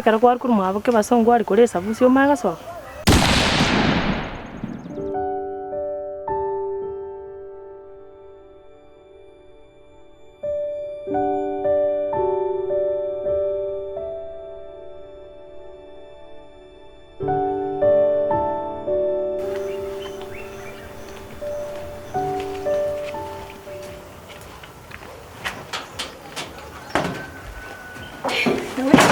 Ekero kware korwa mwabo kebasongo are kore esabusi omanye gosoka.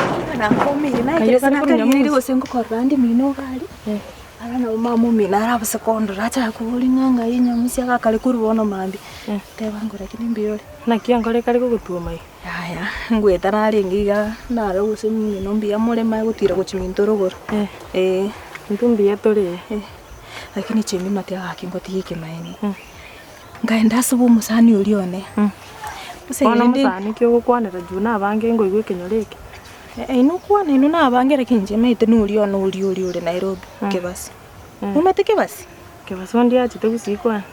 Kayo kare korwa Nyamusi. Gose ngokorora ande mino iga aria, ara nabo mama omino arabase kondora achake koboria ng'a ng'ai Nyamusi agakare korwa bono mambia, nteba ngore lakini mbuya ore. Naki enkoro ekare kogotuoma iga? Yaya, ngoeta narenge iga naro gose mino mbuya more manye gotira gochia minto rogoro, eh. Intwe mbuya tore. Lakini chimima tiagaki ngotiga ekemaene. Nkaenda ase omosani oria one. Gose Bono rende omosani ki ogokwanera juu nabange ngoigwa ekenyoro eke? Inwe kwana inwe nabange lakini inche maete noria one oria oria ore Nairobi, Kebasi. Omanyete Kebasi? Kebasi onde achete gusii kwane.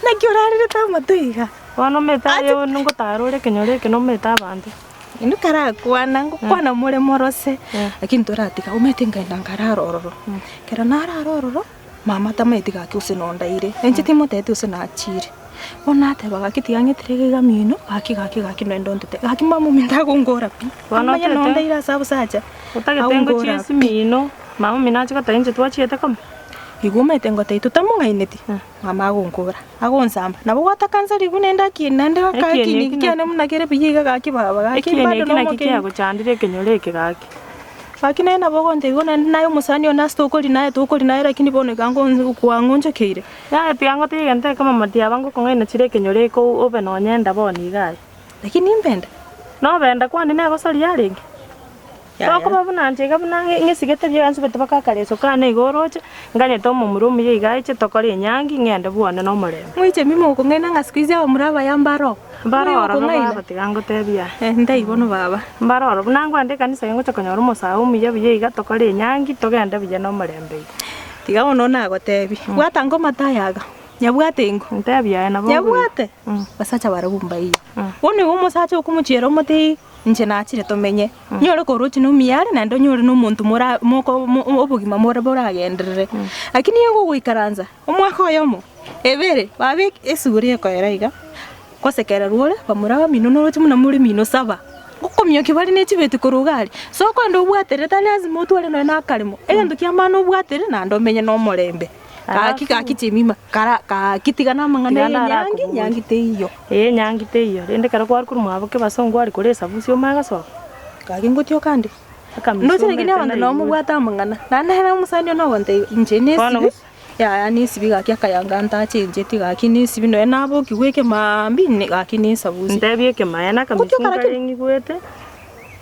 Naki orarerete amato iga? Bono omanyete aye ngotara ore ekenyoro eke nomanyete abanto. Inwe karakwana, ngokwana more morose, lakini toratiga, omanyete nkaenda nkarara ororo. Ekero narara ororo. Mama tamaeti gaki gose nondaire, na inche timotebeti gose nachire. Bono nateba gaki tiga ng'etire iga iga mino, gaki gaki gaki nonde ontete, gaki mama ominto agongora pi, Bono amanye otete- nondaire ase abasacha, Otagete agongora ngochie pi. esimino, mama omino ache goteba inche twachiete komo. Igo omanyete ngotebia totamong'aineti, mama agonkora, agonsamba, nabo gwataka nse ribu naende akieni naende Ekieni gakini eki kiane buna kere buya iga gaki baba gaki Ekieni bado eki naki nomokeni. kiagochandire ekenyoro eke gaki. Gaki naye nabo ogontebia bono naende naye omosani one ase tokori naye tokori naye lakini bono iga kwang'onchokeire. Yaya tiga ngotebie egento ekemo matiaba ngokong'aina chire ekenyoro eke obe nonye enda bono iga aye. Lakini imbende. Nobenda kwani negosori yarenge? Yaya. Tokoba buna inche iga buna ng'esigete biaye nsubete mpaka akareso kane iga oroche, nganyete omomura omuya iga aiche tokore enyangi ng'ende bwane nomorembe. Moiche mimo okong'aina ng'a siku hizi abamura abaya mbaro. Mbare Ng'ai ororo okong'aina? baba tiga ngotebie aye. Eh, ntaibi bono baba. Mbare ororo buna ngwende ekanisa eye ngocha konyora omosae omuya buya iga tokore enyangi togende buya nomorembe iga. Tiga bono nagotebi, bwata nko amatayo aga, nyabwate ingo. Ntebie aye nabo nkoigwa. Nyabwate? Basacha barabwo mbaiyo. Bono igo omosacha okomochiera omotebie inche nachire tomenye, onyore korochi na omuya are naende onyore na omonto mora moko mo obogima more boragenderere. Lakini igo ogoikaransa, omwaka oyomo, ebere, babeke esuguri ekoera iga. Gosekererwa ore, bamura bamino noroche buna more mino saba, ngokomiokia bare ne chibeti korwa iga aria. So okogenda obwaterere tari lazima otware nonya na akaremo, egento kia maana obwaterere naende omenye na omorembe. Gaki gaki chimima, kara gaki tiga na amang'ana Tiga ya nare enyangi, akoboria. nyangi teiyo. Ee nyangi teiyo, rende ekero kware korwa mwabo kebasongo are kore esabusi omanye gosoka. Gaki ngotioka nde. Akamisa Ndoche lakini omanyete abanto nabo naigure. mobwate amang'ana, naende nere omosani one ogontebia inche Bono nesibe. gose. Yaya nisibi gaki akayanga ntachencheti gaki nisibi nonya nabokigwe ekemaambia ine gaki ninsabusie. Ntebie ekemaene akamisia Gotioka nkare lakini. ng'igwete.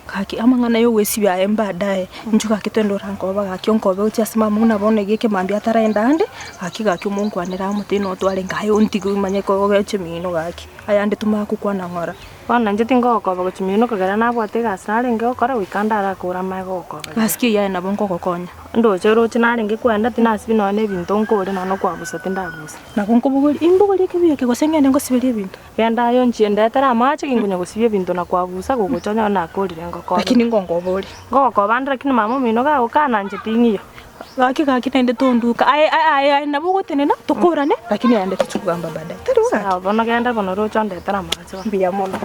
Gaki amang'ana ya ogwesibia aye mbadaye, inchuo gaki twende orankoba gaki onkobe gochia ase mama buna bono iga ekemaambia ataraenda ande, gaki gaki omonkwanere amotebi notware nkaye ontige omanye kogecha emino gaki, ayande tomanye gokwana ng'ora. Bono inche tingogokoba gochia mino kogera nabwate egasi narenge gokora goika ndarakore amaye gogokoba riria. Gasi ki eyio aye nabo nkogokonya? Ndoche oroche narenge kwenda tinasibi nonya na ebinto nkore nonya na okwabusa tindabusa. Nabo nkobogoria, imbogorie ekebuya eke gose ngende ngosiberie ebinto? Genda aye onchie ndetere amache ginkonya gosibia ebinto na kwabusa gogocha onyore nakorire ngokobe. Lakini ngonkoba ore. Ngogokoba ande lakini mama omino gagokana inche ting'iyo. Gaki gaki naende tonduka, aye aye aye nabo ogotenena tokorane, lakini aye ande tochi kogamba baadaye, tari bo gaki? Sawa bono genda bono roche ondetere amache bono. Mbuya mono.